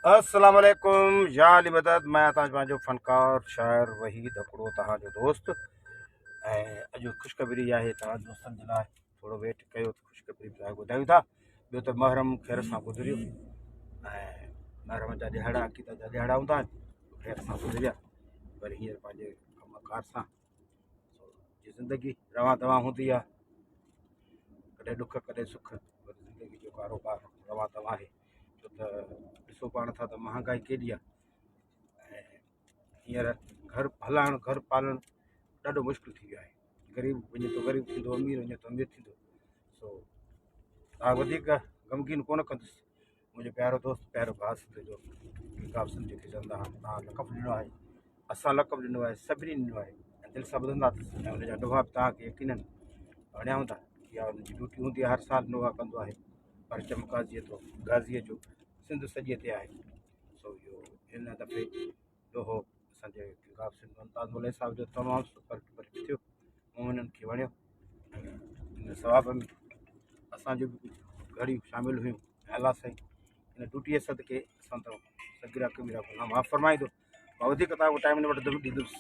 السلام عليڪم يا علي مدد مان تان پنهنجو فنڪار شاعر وحيد هڪڙو توهان جو دوست ۽ اڄ خوشخبري آهي توهان دوستن جي لاء ٿورو ويٽ ڪيو ته خوشخبري به توهان ٻڌايون ٿا ٻيو ته محرم خير سان گذريو ۽ محرم جا ڏهاڙا عقيدت جا ڏهاڙا هوندا آهن خير سان گذريا وري هينئر پنهنجي ڪم ڪار سان جي زندگي روان دوان هوندي آهي ڪڏهن ڏک ڪڏهن سک پر زندگي جو ڪاروبار روان دوان آهي ڇو ته ڏسو پاڻ ٿا ته مهانگائي ڪيڏي آهي ۽ هينئر گهر هلائڻ گهر پالڻ ڏاڍو مشڪل ٿي ويو آهي غريب وڃي ٿو غريب ٿيندو امير وڃي ٿو امير ٿيندو سو تان وڌيڪ غمگين ڪونه ڪندس منهنجو پيارو دوست پيارو ڀاء سنڌ جو ڪتاب سنڌ کي چوندا آهن تان لقب ڏنو آهي اسان لقب ڏنو آهي سڀني ڏنو آهي ۽ دل سان ٻڌندا اٿس ۽ ان جا نوحا به توهان کي يقينن وڻيا هوندا اها ان جي ڊيوٽي هوندي آهي هر سال نوحا ڪندو آهي پرچم قاضيء ٿو غازيء جو سنڌ سڄيء تي آهي سو اهو هن دفعي دوهو اسان جي ڪنگ آف سنڌ ممتاز مولائي صاحب جو تمام سپر ڊپر هٽ ٿيو مومنن کي وڻيو ۽ ان ثواب ۾ اسان جو به ڪجهه گهڙيون شامل هيون ۽ الله سائين هن ڊيوٽيء صدقي اسان ته صغيرا ڪبيرا گناهه معاف فرمائيندو مان وڌيڪ توهان کان ٽائيم نه وٺندم ڏيندس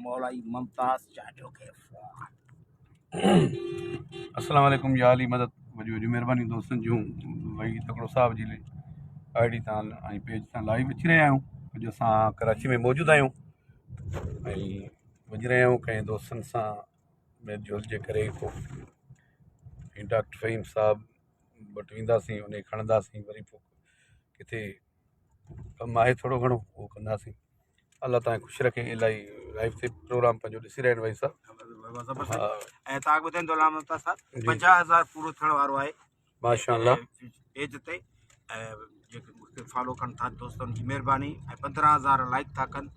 مولائي ممتاز چانڊيو کي فون. السلام عليڪم يا علي مدد وڏيون وڏيون مهربانيون دوستن جون وحيد هڪڙو صاحب جي I D تان ۽ پيج تان لائيو اچي رهيا آهيون اڄ اسان ڪراچي ۾ موجود آهيون ۽ وڃي رهيا آهيون ڪنهن دوستن سان ميل جول جي ڪري پوء ڊاڪٽر فهيم صاحب وٽ وينداسين ان کي کڻنداسين وري پوء ڪٿي ڪم آهي ٿورو گهڻو اهو ڪنداسين الله تان خوش رکي الاهي لائيو تي پروگرام پنهنجو ڏسي رهيا آهن ڀائي صاحب ۽ تان ٻڌائيندو علامه ممتاز صاحب 50000 پورو ٿيڻ وارو آهي ماشاء الله پيج تي ۽ جيڪي مونکي فالو ڪن ٿا دوستن جي مهرباني ۽ 15000 لائڪ ٿا ڪن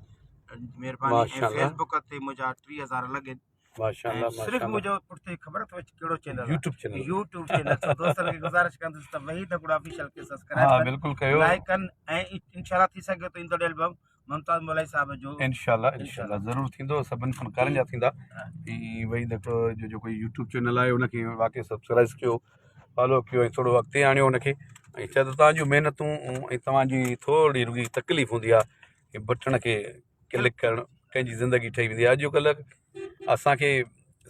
مهرباني ۽ فيسبوڪ تي منهنجا 3000 لڳن ماشاءالله صرف منهنجو پٺتي خبر اٿو ڪهڙو چينل آهي يوٽيوب چينل يوٽيوب چينل سو دوستن کي گذارش ڪندس ته وحيد هڪڙو آفيشل کي سبسڪرائب ها بلڪل ڪيو لائڪ ڪن ۽ انشاءالله ٿي سگهيو ته ايندڙ البم ممتاز مولائي صاحب جو انشاءالله انشاءالله ضرور ٿيندو سڀن فنڪارن جا ٿيندا ۽ وحيد هڪڙو جو جيڪو يوٽيوب چينل آهي ان کي واقعي سبسڪرائب ڪيو فالو ڪيو ۽ ٿورو اڳتي آڻيو ان کي ۽ چئه ته توهان جون محنتون ۽ توهان جي ٿوري رڳي تڪليف هوندي آهي بٽڻ کي ڪلڪ ڪرڻ ڪنهن جي زندگي ٺهي ويندي آهي اڄڪلهه اسانکي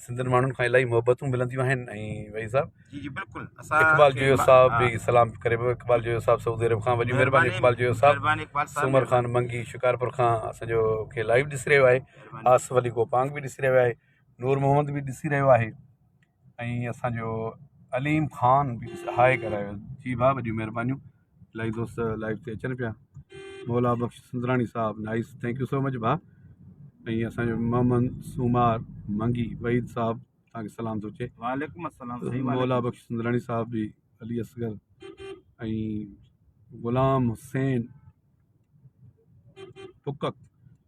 سنڌين ماڻهن کان الاهي محبتون ملنديون آهن ۽ وحيد صاحب جي جي بلڪل اقبال جويو صاحب به سلام ڪري پيو اقبال جويو صاحب سعودي عرب کان وڏي مهرباني اقبال جويو صاحب سومر خان منگي شڪارپور کان اسانجو کي لائيو ڏسي رهيو آهي آصف علي گوپانگ به ڏسي رهيو آهي نور محمد به ڏسي رهيو آهي ۽ اسانجو عليم خان به هاء ڪرايو جي ڀاء وڏيون مهربانيون الاهي دوست لائيو تي اچن پيا مولا بخش سندراڻي صاحب nice thank you so much ڀا ۽ اسان جو محمد سومار منگي وحيد صاحب تان کي سلام ٿو چئي وعليڪم السلام سائين مولا بخش سندراڻي صاحب به علي اصغر ۽ غلام حسين بڪڪ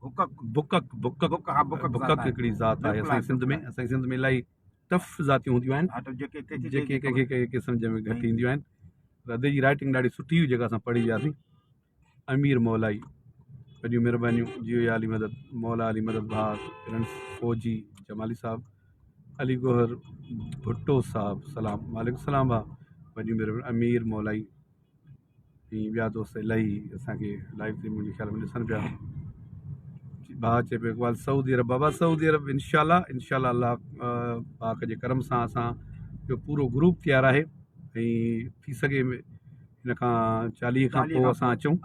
بڪڪ بڪڪ بڪڪ بڪڪ هڪڙي ذات آهي اسان سنڌ ۾ اسان سنڌ ۾ الاهي ٽف ذاتيون هونديون آهن جيڪي جيڪي ڪنهن کي ڪنهن کي سمجھ ۾ گهٽ اينديون آهن ردي جي رائٽنگ ڏاڍي سٺي هئي جيڪا اسان پڙهي وياسين امير مولائي وڏيون مهربانيون جيو يا علي مدد مولا علي مدد ڀاء پرنس فوجي جمالي صاحب علي گوهر ڀٽو صاحب سلام وعليڪم السلام ڀاء وڏيون مهربانيون امير مولائي ۽ ٻيا دوست الاهي اسانکي لائيو تي منهنجي خيال ۾ ڏسن پيا ڀاء چئي پيو اقبال سعودي عرب بابا سعودي عرب انشاء الله انشاء الله الله پاڪ جي ڪرم سان اسان جو پورو گروپ تيار آهي ۽ ٿي سگهي هن کان چاليهه کان پوء اسان اچون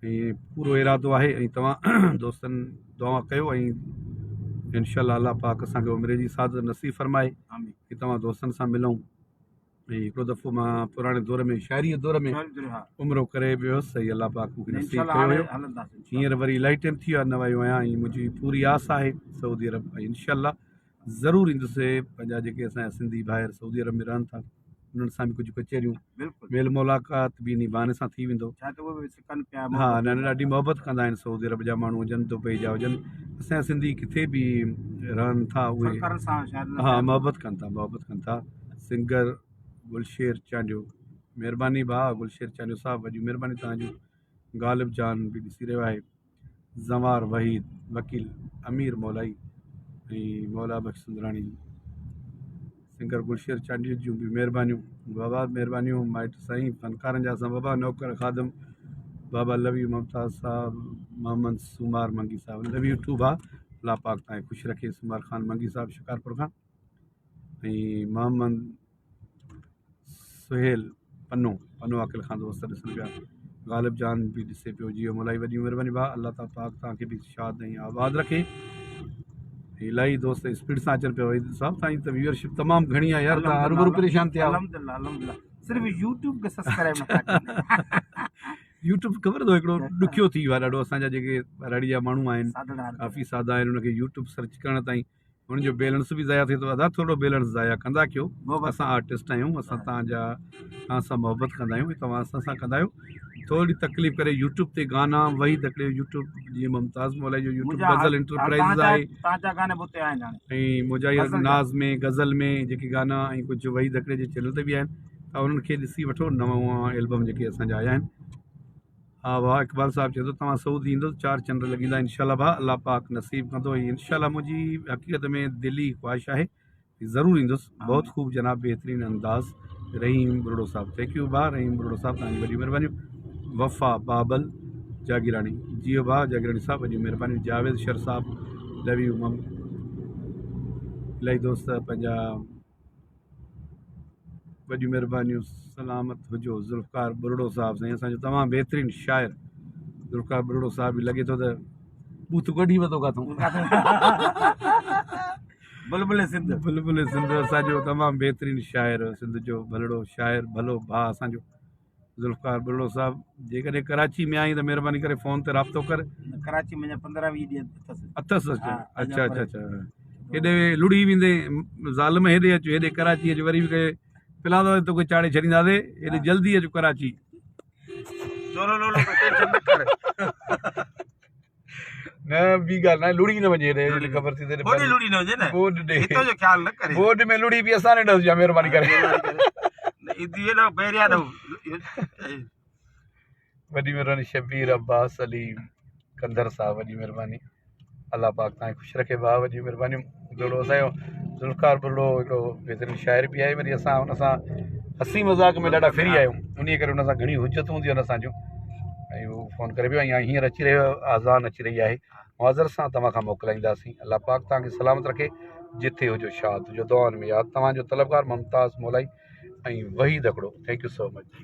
۽ پورو ارادو آهي ۽ توهان دوستن دعا ڪيو ۽ انشاء الله الله پاڪ اسانکي عمري جي سعادت نصيب فرمائي ۽ توهان دوستن سان ملون ۽ هڪڙو دفعو مان پراڻي دور ۾ شاعري جي دور ۾ عمرو ڪري ويو هوس ۽ الله پاڪ مونکي نصيب ڪيو هيو هينئر وري الاهي ٽائيم ٿي ويو آهي نه ويو آهيان ۽ منهنجي پوري آس آهي سعودي عرب ۽ انشاء الله ضرور ايندس پنهنجا جيڪي اسان جا سنڌي ڀائر سعودي عرب ۾ رهن ٿا انهن سان به ڪجهه ڪچهريون ميل ملاقات به انهي بهاني سان ٿي ويندو ها نه نه ڏاڍي محبت ڪندا آهن سعودي عرب جا ماڻهو هجن دبئي جا هجن اسان جا سنڌي ڪٿي به رهن ٿا اهي ها محبت ڪن ٿا محبت ڪن ٿا سنگر گلشير چانڊيو مهرباني ڀاء گلشير چانڊيو صاحب وڏي مهرباني توهان جون غالب جان به ڏسي رهيو آهي زنوار وحيد وڪيل امير مولائي ۽ مولا بخش سندراڻي سنگر گلشير چانڊيو جون به مهربانيون بابا مهربانيون مائٽ سائين فنڪارن جا اسان بابا نوڪر خادم بابا لو يو ممتاز صاحب محمد سومار منگي صاحب لو you two ڀاء الله پاڪ توهان کي خوش رکي سومار خان منگي صاحب شڪارپور کان ۽ محمد سهيل پنو پنو عاقل خان دوست ڏسن پيا غالب جان به ڏسي پيو جيو مولائي وڏي مهرباني ڀاء الله تعالي پاڪ توهان کي به شاد ۽ آباد رکي الاهي دوست اسپيڊ سان اچن پيا وحيد صاحب تائين ته ويورشپ تمام گهڻي آهي يار تان هروڀرو پريشان ٿيا الحمدلله الحمدلله صرف يوٽيوب کي سبسڪرائب نٿا ڪن يوٽيوب خبر اٿو هڪڙو ڏکيو ٿي ويو آهي ڏاڍو اسان جا جيڪي ٻهراڙي جا ماڻهو آهن ڪافي سادا آهن ان کي يوٽيوب سرچ ڪرڻ تائين ان جو بيلنس به ضايع ٿئي ٿو ادا ٿورو بيلنس ضايع ڪندا ڪيو اسان آرٽسٽ آهيون اسان توهان جا توهان سان محبت ڪندا آهيون توهان اسان سان ڪندا آهيو ٿوري تڪليف ڪري يوٽيوب تي گانا وحيد هڪڙي يوٽيوب جيئن ممتاز مولائي جو يوٽيوب غزل انٽرپرائز آهي ۽ منهنجا ناز ۾ غزل ۾ جيڪي گانا ۽ ڪجهه وحيد هڪڙي جي چينل تي به آهن ته انهن کي ڏسي وٺو نوان البم جيڪي اسان جا آيا آهن ها ڀاء اقبال صاحب چئي ٿو توهان سعودي ايندو ته چار چنڊ لڳيندا انشاء الله ڀاء الله پاڪ نصيب ڪندو ۽ انشاء الله منهنجي حقيقت ۾ دلي خواهش آهي ضرور ايندس بہت خوب جناب بهترين انداز رحيم برڙو صاحب thank you ڀاء رحيم برڙو صاحب توهان جي وڏي مهرباني وفا بابل جاگيراڻي جيو ڀاء جاگيراڻي صاحب وڏي مهرباني جاويد شر صاحب لو يو مم الاهي دوست پنهنجا وڏيون مھربانيون سلامت ھجو ذوالفقار ٻرڙو صاحب سائين اسان جو تمام بهترين شاعر ذوالفقار ٻرڙو صاحب به لڳي ٿو ته بوٿ ڪڍي وتو ڪاٿو بلبل سنڌ بلبل سنڌ اسان جو تمام بهترين شاعر سنڌ جو ڀلڙو شاعر ڀلو ڀاء اسان جو ذوالفقار ٻرڙو صاحب جيڪڏهن ڪراچي ۾ آهين ته مهرباني ڪري فون تي رابطو ڪر. ڪراچي ۾ اڃا 15 20 ڏينهن اٿس. اٿس اڇا اڇا اڇا اڇا هيڏي لڙي ويندي ظالم هيڏي اچ هيڏي ڪراچي اچ وري به ڪي پلازا تي توکي چاڙهي ڇڏينداسي هيڏي جلدي اچ ڪراچي. چورو لولو ڪو ٽينشن نه ڪر. نه ٻي ڳالهه نه لڙي نه وڃي هيڏي جڏهن خبر ٿي ته هوڏي لڙي نه وڃي نه بورڊ ڏي هتو جو خيال نه ڪري بورڊ ۾ لڙي به اسان نه ڏسجا مهرباني ڪري ادي نه بهريا نه وڏي مهرباني شبير عباس علي ڪنڌر صاحب وڏي مهرباني الله پاڪ تان خوش رکي ڀاء وڏي مهرباني جهڙو اسان جو ذوالفقار ٻرڙو هڪڙو بهترين شاعر به آهي وري اسان ان سان هسي مذاق ۾ ڏاڍا فري آهيون انهي ڪري ان سان گهڻي حجتون هونديون آهن اسان جون ۽ هو فون ڪري پيو ۽ هينئر اچي رهيو آذان اچي رهي آهي معذرت سان توهان کان موڪلائينداسين الله پاڪ توهان کي سلامت رکي جتي هجو شاد هجو دعائن ۾ ياد توهان جو طلبگار ممتاز مولائي ۽ وحيد هڪڙو thank you so much.